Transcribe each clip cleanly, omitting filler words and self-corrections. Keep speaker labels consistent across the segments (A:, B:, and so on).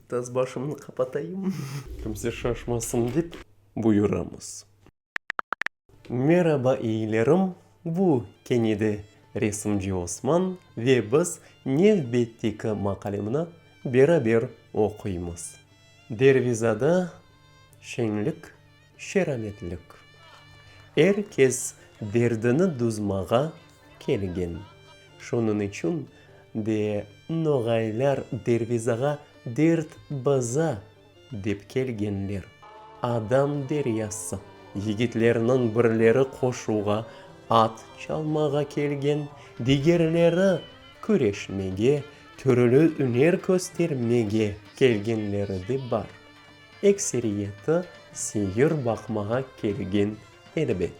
A: Taz başımnı qapatayım. Kimse şaşmasın dep buyuramız. Meraba eyilerim, bu kene de resimci Osman ve biz nevbetteki maqalemni beraber oquymız. Dervizada şeñlik, şerametlik. Er kes derdini duzmağa kelgen. Şunıñ içün de noğaylar dervizağa dert baza dep kelgenler. Adam deryası. Yigitlerniñ birleri qoşuğa, at çalmağa kelgen, digerleri küreşmege, türlü üner köstermege kelgenleri de bar. Ekseriyeti seyir baqmağa kelgen, elbet.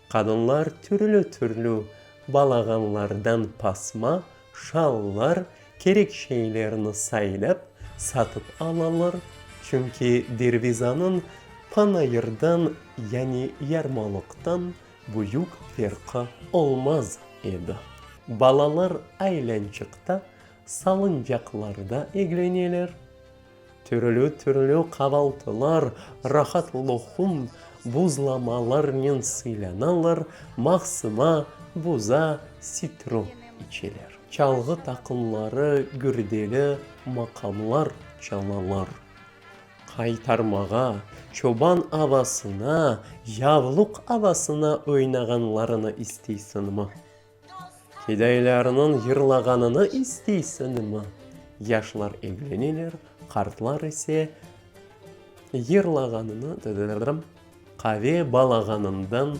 A: Qadınlar türlü-türlü balağanlardan pasma, şallar, kerek şeylerni saylap, satıp alalar, çünki dervizanıñ panayırdan, yani yarmalıqtan büyük ferqı olmaz edi. Balalar aylançıqta, salıncaqlarda egleneler. Türlü-türlü qavaltılar, rahat loqum, buzlamalarnen sıylanalar, maqsıma, buza, sitro içeler. Çalğı taqımları gürdeli maqamlar çalalar. Qaytarmağa, çoban avasına, yavluq avasına oynağanlarını isteysiñmi? Kedaylarnıñ yırlağanını isteysiñmi? Yaşlar egleneler, qartlar ise yırlağanını, qave balağanından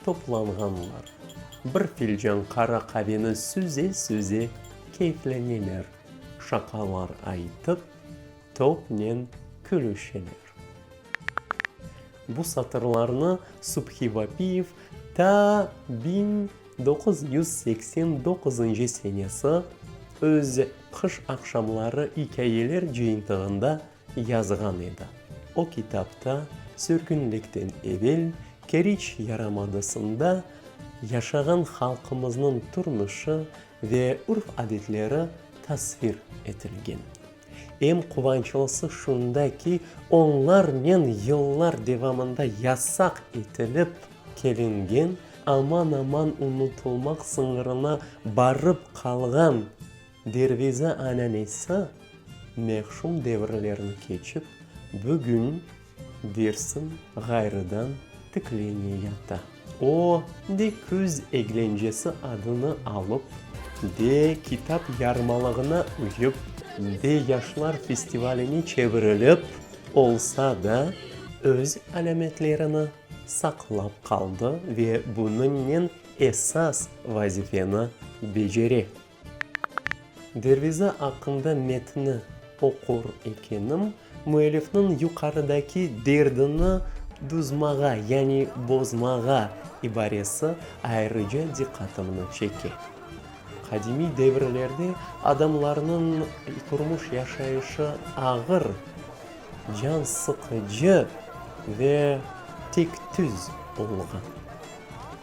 A: toplanğanlar. Bir filcan qara qaveni süze-süze keyfleneler, şaqalar aytıp, topnen külüşeler. Bu satırlarnı Subhi Vapiyev ta 1989-ncı senesi öz Qış aqşamları ikâyeler cıyıntığında yazğan edi. O kitapta sürgünlikten evel Keriç yarımadasında yaşağan halqımıznıñ turmuşı ve urf-adetleri tasvir etilgen. Eñ quvançlısı şunda ki, onlarnen yıllar devamında yasaq etilip kelingen, aman-aman unutılmaq sıñırına barıp qalğan derviza ananesi mehşum devirlerni keçip, bugün dersiñ ğayrıdan tikleneyata. O, de küz eglencesi adını alıp, de kitap yarmalığına uyıp, de yaşlar festivaline çevirilip olsa da, öz alâmetlerini saqlap qaldı ve bunıñnen esas vazifeni becere. Derviza aqqında metni oqur ekenim, müellifniñ yuqarıdaki derdini duzmağa, yani bozmağa ibaresi ayrıca diqqatımnı çeke. Qadimiy devirlerde adamlarnıñ turmuş yaşayışı ağır, can sıqıcı ve tek tüz olğan.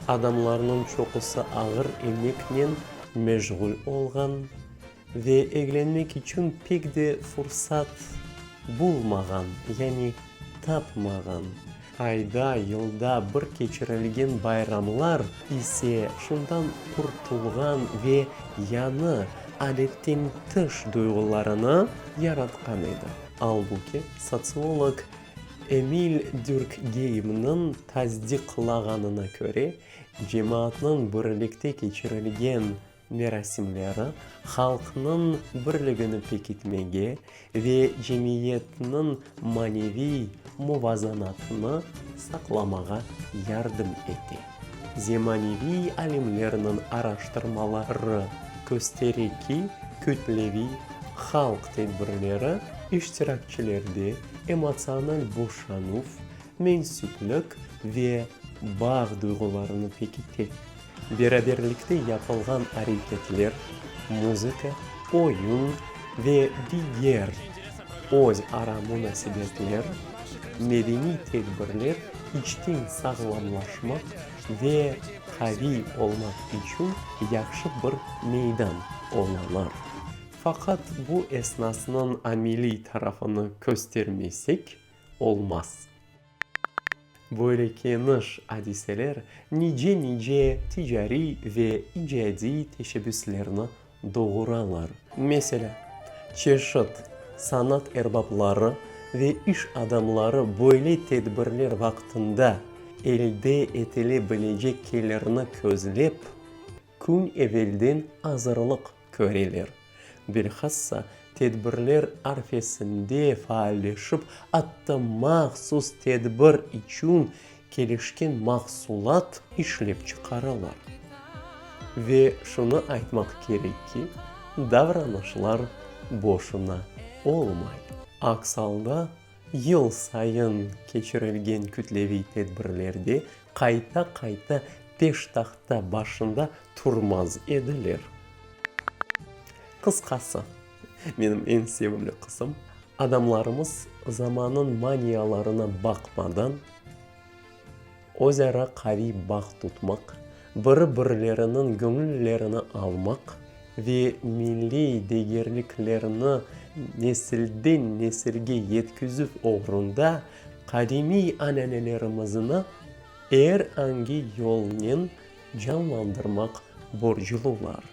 A: Adamlarnıñ çoqusı ağır emeknen meşğul olğan ve eglenmek içün pek de fursat bulmağan, yani tapmağan. Ayda, yılda bir keçirilgen bayramlar ise şundan qurtulğan ve yañı, adetten tış duyğularını yaratqan edi. Albuki, sotsiolog Emil Dürkgeymniñ tasdiqlağanına köre, cemaatnıñ birlikte keçirilgen merasimleri halqnıñ birligini pekitmege ve cemiyetniñ maneviy muvazanatını saqlamağa yardım ete. Zemaneviy alimlerniñ araştırmaları köstere ki, kütleviy halq tedbirleri iştirakçilerde emotsional boşanuv, mensüplik ve bağ duyğularını pekite. Beraberlikte yapılğan areketler, muzıka, oyun ve diger öz ara munasebetler, medeniy tedbirler içten sağlamlaşmaq ve qaviy olmaq içün yahşı bir meydan olalar. Faqat bu esnasnıñ ameliy tarafını köstermesek, olmaz. Böyle keniş adiseler nice-nice ticariy ve icadiy teşebbüslerni doğuralar. Meselâ, çeşit sanat erbapları ve iş adamları böyle tedbirler vaqtında elde etile bilecek kelirni közlep, kün evelden azırlıq köreler. Bilhassa, tedbirler arfesinde faalleşip, atta mahsus tedbir içün kelişken mahsulat işlep çıqaralar. Ve şunı aytmaq kerek ki, davranışlar boşuna olmay. Aks alda, yıl sayın keçirilgen kütleviy tedbirlerde qayta-qayta peştahta başında turmaz ediler. Qısqası, menim eñ sevimli qısım, adamlarımız zamanıñ manialarına baqmadan, özara qaviy bağ tutmaq, biri-birleriniñ göñüllerini almaq ve milliy degerliklerni nesilden nesilge yetkizüv oğrunda qadimiy ananelerimizni er angi yolnen canlandırmaq borclular.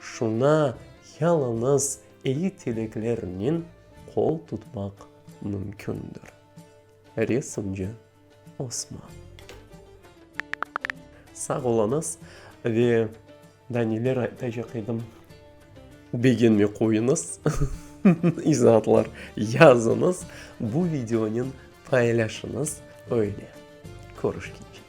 A: Şuna yalıñız eyi tileklernen qol tutmaq mümkündir. Resimci Osman. Sağ oluñız ve daa neler aytacaq edim, begenme qoyuñız, izaatlar yazıñız, bu videonen paylaşıñız. Öyle. Körüşkence.